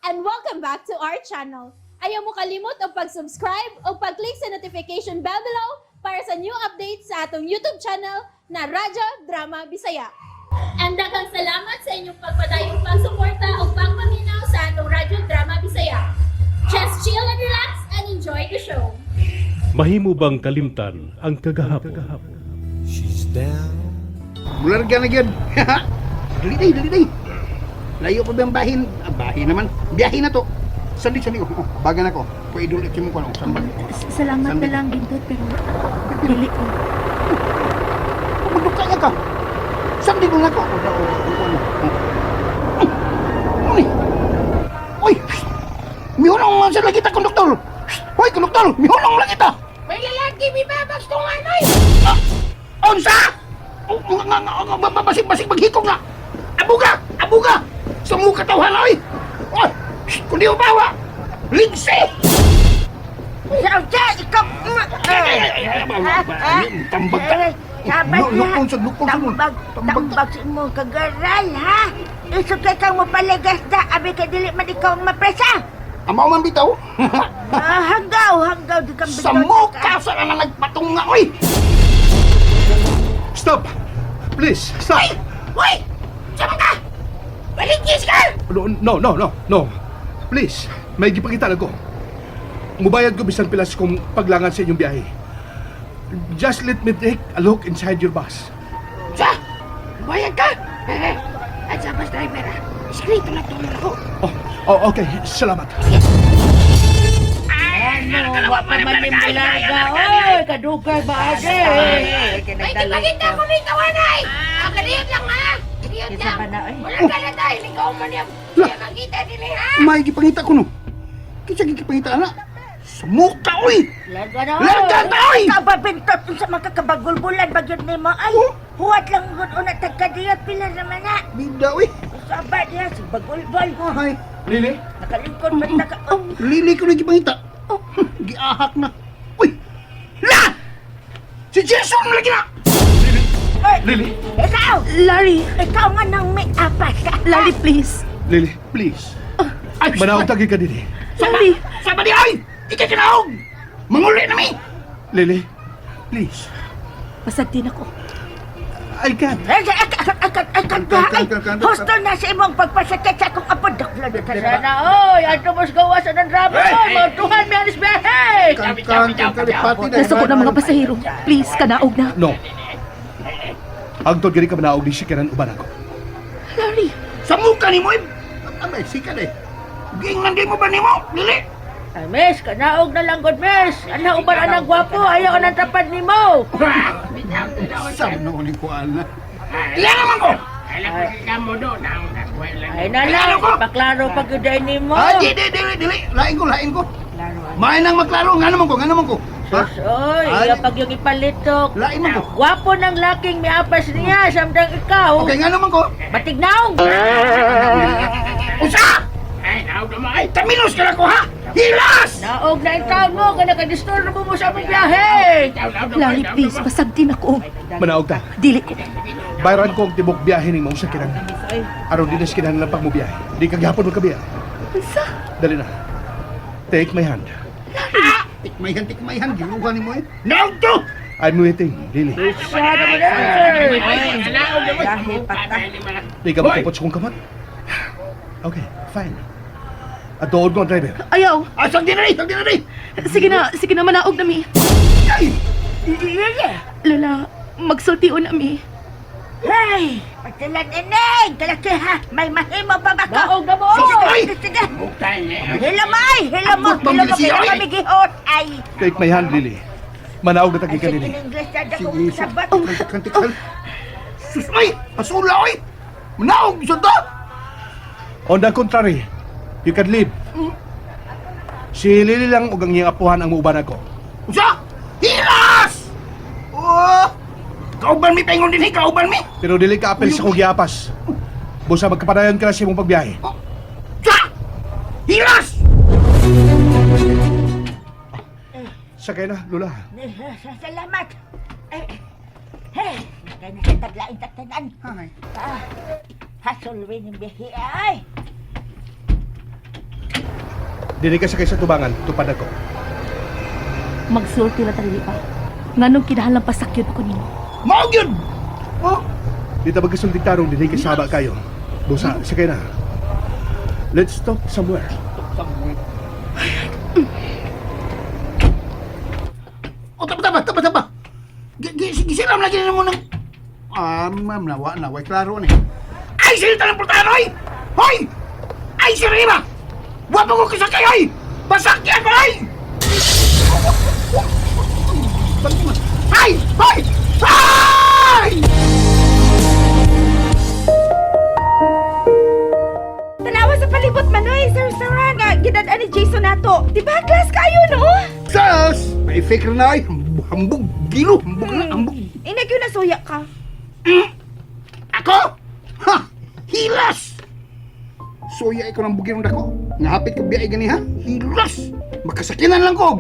And welcome back to our channel. Ayaw mo kalimot og pag-subscribe o pag-click sa notification bell below para sa new updates sa atong YouTube channel na Radyo Drama Bisaya. And daghang salamat sa inyong pagpadayong pagsuporta o pagpaminaw sa atong Radyo Drama Bisaya. Just chill and relax and enjoy the show. Mahimo bang kalimtan ang kagahapon? She's down. Bularga na gyud. Dali day, dali day. Layo pa ba ang bahin? Ah, bahin naman. Biyahe na to. Sandi, sandi. Oh, oh, bagan ako. Kung idol mo ko ano, sambag. Salamat Sandi. na lang, Gintot, pero dili ko. Pumudok ka ka. Sandi ko na ko. Oh, oh, oh, ano. Oh. Ano ni? Uy! Mihunong man sa lagi ta, konduktor! Hoy, konduktor! Mihunong lagi ta! May lalaki, may babag kong anay! Ah! Unsa! Oh, nga, nga, nga, nga, basig, basig, maghikog na! Abuga! Abuga! Sa mukha tawhan, oy! Oy! Shh, kundi ubawa! Ligsi! Sa, ikaw! Ay, ay, ay, ay, ay, tambag ka! Sabay na! Lukon sa lukon sa Tambag, tambag sa imong kagaral, ha? Isog kay kang mapalagas na, abi kay dili man ikaw ang mapresa! Amaw man bitaw! Ah, hanggaw, hanggaw, di kang Sa mukha sa nga nagpatunga, oy! Stop! Please, stop! Uy! Sama ka! Baligis ka! No, no, no, no, no. Please, may gipakita na ko. Mubayad ko bisan pilas kung paglangan sa inyong biyahe. Just let me take a look inside your bus. Sa! Bayad ka! At sa bus driver, ah. Iskrito na tulong ko. Oh, oh, okay. Salamat. Ano, wa pa man ni Mulaga, oy, kadugay ba ade? May gipakita ko nito, anay! Ang ganiyot lang, ha? Ganiyot Kinsa lang. ba na, oy? Wala ka na tayo. Ikaw man yung Lah. makita din, ha? May gipangita ko no. Kinsa gipangita ana? Sa mukha, oy! Larga na, Larga na, oy! Ikaw ba bintot unsa makakabagulbulan ba gyud nimo ay? Oh. Huwat lang gud una tagkadiyot pila naman na. Bida, oy! Saba diha si bagulbol. Ay, Lily? Nakalingkod man ta ka. Oh, lili ko na gipangita. Oh, giahak na. Uy! La! Si Jason lagi na! Lily? Oy, Lily? ikaw! Larry, Ikaw nga nang may apas. Larry, please. Lily, please. Ay, Manaog tagi ka dili. Larry, Sama di ay! Ikay kinaog! Manguli na mi! Lily, please. Pasagtin ako. I can't. Ay, ay, ay, ay, ay, ay, Kan, kan, kan, kan, Husto na sa imong pagpasakit sa akong apod. Dakla na sana, oy. Ato mas gawa sa ng drama, oy. Mautuhan mi anis biyahe. Kan, kan, kan, kan, pati na. Nasuko na mga pasahero. Please, kanaog na. No. Hangtod gani ka manaog ni sikaran uban ako. Larry, Sa mukha ni mo, eh! Abay, sikat eh. Giingnan di mo ba ni mo? Lili! Ay, miss, kanaog na lang, god, miss. Ano, uban anang gwapo. Ayaw anang tapad ni mo. Sam na ko ni kuan na. Ilan naman ko! Ay, na lang. Paklaro pag yun ni mo. Ah, di, di, dili, dili. Lain ko, lain ko. May nang maklaro, nga naman ko, nga naman ko. Ha? Sus, oy, Ay. iya pag yung ipalitok. Lain man ko. Gwapo ng laking may apas niya, samtang ikaw. Okay, nga naman ko. Batignaw! Usa! Ay, naog na ay. Taminos ka na ko, ha? Hilas! Naog na yung taon mo, kaya nakadisturbo mo sa aming biyahe. Larry, please, pasagtin ako. Manaog ta. Dili ko. Bayaran ko ang tibok biyahe ning mong sakiran. Aron di na kinahanglan pag mo biyahe. Di ka gihapon mo kabiyahe. Unsa? Dali na. Take my hand. Tikmayhan, tikmayhan. Giluhan ni mo eh. Naog to! I'm waiting, Lily. Siya naman eh. Dahil pata. Di ka magkapot sa kong kamot. Okay, fine. At doon ko ang driver. Ayaw. Ah, sagdi na rin, sagdi na rin. Sige na, manaog na mi. Ay! Lola, magsultion na mi. Hey! Pagtilan ining! Kalaki ha! May mahimo pa ba ko? Naog na mo! Sige, Ay! sige, sige! Hila mo ay! Hila mo! Abot, Hila mo! Ma'am Kaya Ay! kami gihot ay! Take my hand, Lily. Manaog na Ay, tagi ka, sa Lily. English na Sige, akong sabat. Kantik, kantik. Sus, ay! Asula, oy! Manaog, sunda! On the contrary, you can leave. Si Lily lang ug ang iyang apuhan ang muuban ako. Usa! Hilas! Oh! Kauban mi, paingon din, eh, kauban mi! Pero dili ka apel sa kong giapas. Busa magkapadayon ka na sa imong pagbiyahe. Usa! Hilas! Sakay na, Lola. Salamat! Ay, hey! Kaya na sa taglain tatanan. Ay. Ah, hasulwin yung biyahe ay! Dili ka sakay sa tubangan, tupad ako. Magsulti ra ta dili ba? Nganong kinahanglan pasakyon ako nimo? Mao gyud. Oh, Di ta magkasultig tarong dili ka saba kayo. Busa, sakay na. Let's stop somewhere. Oh, tama, tama, tama, tama. Gisiram lagi na mo ng... Ah, ma'am, nawa, nawa, klaro ni. Ay, sila ng portahan, hoy! Hoy! Ay, sila iba! Wa pa ko kasakay, hoy! Pasakyan ko, hoy! Ay! Hoy! Ay! Tanawa sa palibot manoy sa restaurant nga gidad-an ni Jason nato. Di ba class kayo no? Sas! May fake na, ay. Hambog, hambog, gilo, hambog na, hambog. Inag yun nasuya ka. Ako? Ha! Hilas! Suya ikaw ng bugirong dako. Nga hapit ko biyay gani ha? Hilas! Makasakinan lang ko.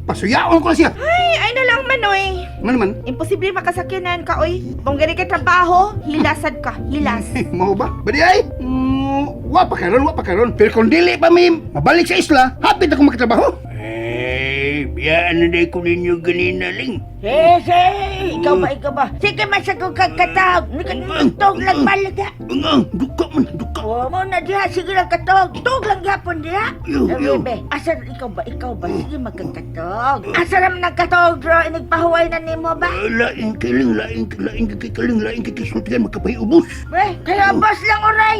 Pasuyaon ko na siya. Ay, ay na lang manoy. Ano naman? Imposible makasakyanan ka oy. Kung gani kay trabaho, hilasad ka, hilas. Mao ba? Badi ay? Wa pa karon, wa pa karon. Pero kung dili pa mi mabalik sa isla, hapit ako makatrabaho. Eh, biyaan na day ko ninyo ganina, Ling. Sige, ikaw ba, ikaw ba? Sige, masagong kag katag. Tog lang balik ha. Ang duka man, duka. O, mo na diha, sige lang katog. Tog lang gyapon diha. Yo, yo. Bebe, asa ikaw ba, ikaw ba? Sige magkakatog. Asa naman nagkatog, bro? Inigpahuway na nimo ba? Laing kiling, laing laing kikiling, laing kikisultian makapahiubos. Be, kaya boss lang oray.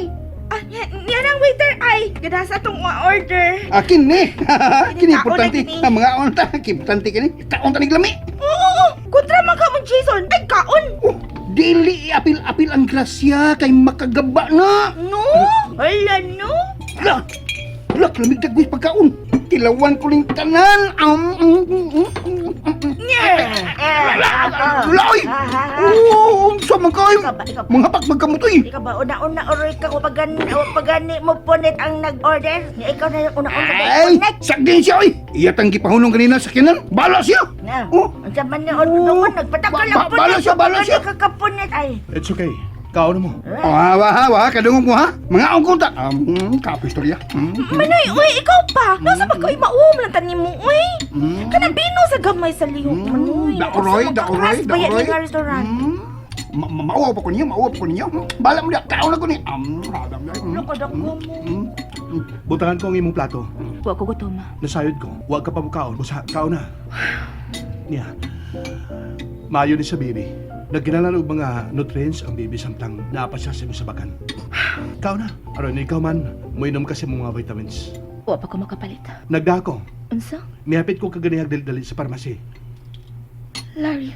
Ah, yan ang waiter ay. Gada sa atong order. Akin ni. Kini Kaon na importante. kini. Ang mga on ta, importante kini. Kaon ta ni lami. Oo, oo, kontra man ka mo Jason. Ay kaon. Oh, dili apil-apil ang grasya kay makagaba na. No. Hala, no? La, la, lamig dagwis pagkaon. Tilawan ko ning tanan. La, oy! Oo, unsa man kayo? Ikaw ba, ikaw ba? Mga pak magkamutoy. Ikaw ba, una-una oray ka kung pagani, o pagani mo punit ang nag-order? Nga ikaw na yung una-una ba Ay, punit? sakdin siya oy. Iya tang gipahunong kanina sa kinan. Bala siya. Na, Oh. ang sama niya, oh, oh, nagpatakal ang punit. Bala siya, bala siya. Kakapunit, ay. It's okay. Kaon mo. Oh, ha, wa, ha, wa, kadungog mo ha. Mga ang kunta. Kapo istorya. Manoy, uy, ikaw pa. Nasa ba ko'y mauom lang tanim mo, uy. Kanang bino sa gamay sa lihok, manoy. Dakuroy, dakuroy, Usa magka-class ba dakuroy. yan nga restaurant? Mauwaw pa ko niyo, mauwaw pa ko niyo. Bala mo diya, kaon na ko ni. Radam diya. Loko, dako mo. Butangan ko ang imong plato. Wa ko gutom. Nasayod ko. Wa ka pa mukaon. Busa, kaon na. Niya. Maayo ni sa baby. Nagkinalan og mga nutrients ang baby samtang naa pa siya sa imong sabakan. Kaon na. Aron ikaw man, moinom ka sa imong mga vitamins. Wa pa ko makapalit. Nagdako. Unsa? Mihapit ko kaganihag dali-dali sa parmasi. Larry.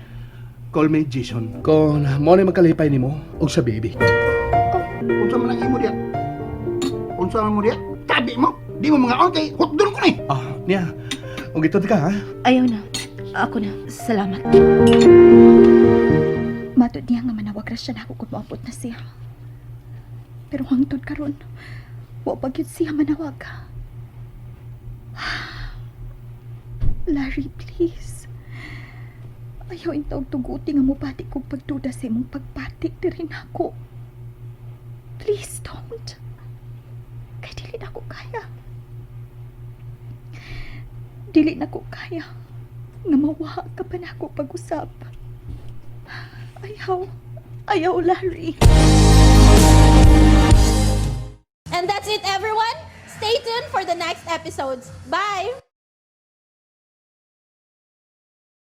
Call me Jason. Kung mo na magkalipay nimo og sa baby. Unsa man ang imo diya? Unsa man mo diya? Tabi mo. Di mo mga okay, hotdog ko ni. Ah, niya. Ug itod ka ha. Ayaw na. Ako na. Salamat. Matod niya nga manawag ra siya nako kung moabot na siya. Pero hangtod karon, wa pa gyud siya manawag. Larry, please. Ayaw intawag tuguti nga mobati kog pagduda sa imong pagpati diri nako. Please don't. Kay dili na ko kaya. Dili na ko kaya nga mawa ka pa nako pag-usap. Ayaw. Ayaw, Larry. And that's it, everyone. Stay tuned for the next episodes. Bye!